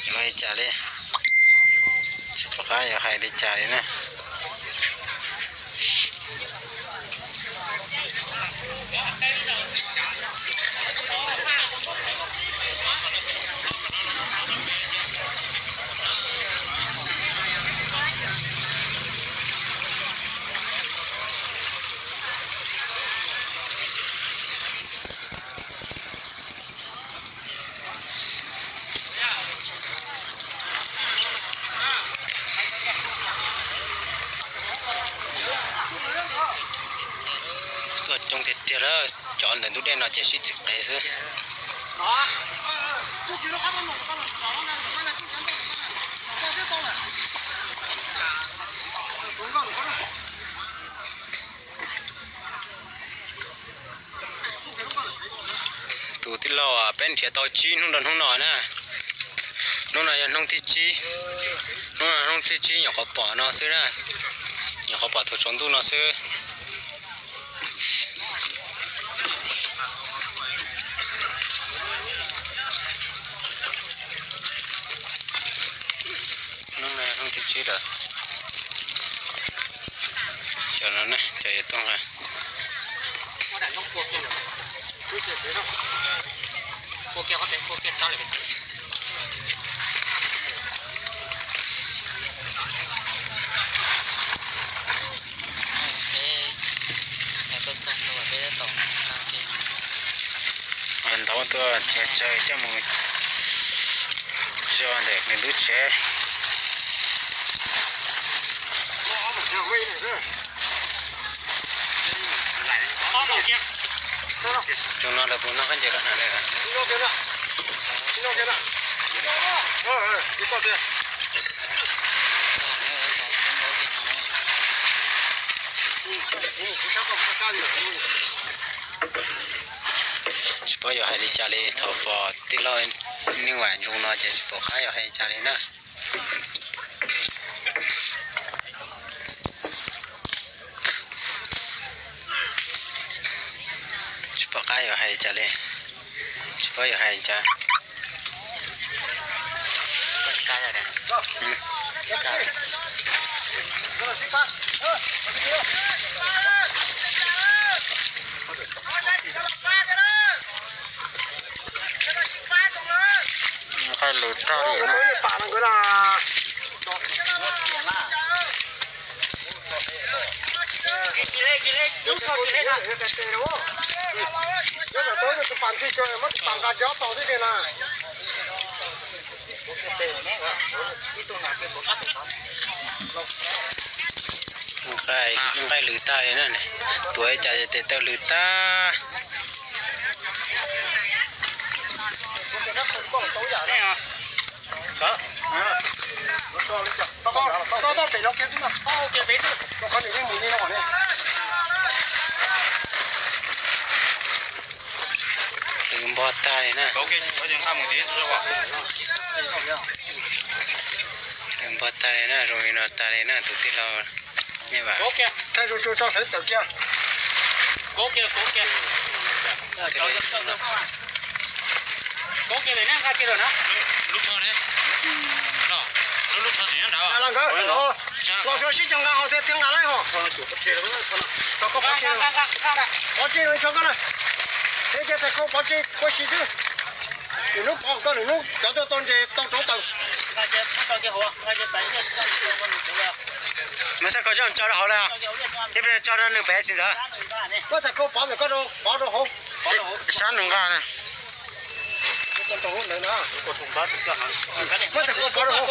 Yuav ua li cas li? Tsis pom qab yuav hais li cas li na. Tuaj coob tiag tiag lawm, cov ntawm ntug dej no ces sib txiv qev xwb. Tus tij laug, peb nrhiav tau tsib hnub rau hnub no na. Hnub no yog hnub thib tsib, hnub no hnub thib tsib nyuam qhuav pom no xwb na, nyuam qhuav pom thaum tsaus ntuj no xwb. Hnub no hnub thib tsib lawm. Cov no ne, cov yuav tuaj nqa. Ntawd tuaj tsaws coj mus tso ntawm nws lub tsev. Tus no lawv puas noj khaub ncaws rau hnav lawm? Tsis paub yuav hais li cas li, thaum pom tij laug neej vam ntsoo no ces tsis pom qab yuav hais li cas li na. Tsis pom qab yuav hais li cas li, tsis paub yuav hais li cas. Nqaij lwm tag li na. Nqaij, nqaij lwm tag li na, tuav li cas tes taw lwm tag. Lwm npog tag li na. Lwm npog tag li na, zoo li no tag li na tus tij laug Nyiaj Vam. Los sib cog nqa hauv thiab thiab nqa lawm hos. Pov tseg, pov tseg rau ib txhob koj na. Thiab cia thaj khaub pov tseg ua si xwb. Lwm hnub pov koj, lwm hnub cov tuaj tau ntses tau rauv taws. Mas sab koj coj tso rau hauv lawm, ib pliag tso rau nws pem txiv ntxawm. Koj thaj khaub pov ntawm koj, pov rau hauv. Sab nws nqa na. Muab thaj khaub pov rau hauv.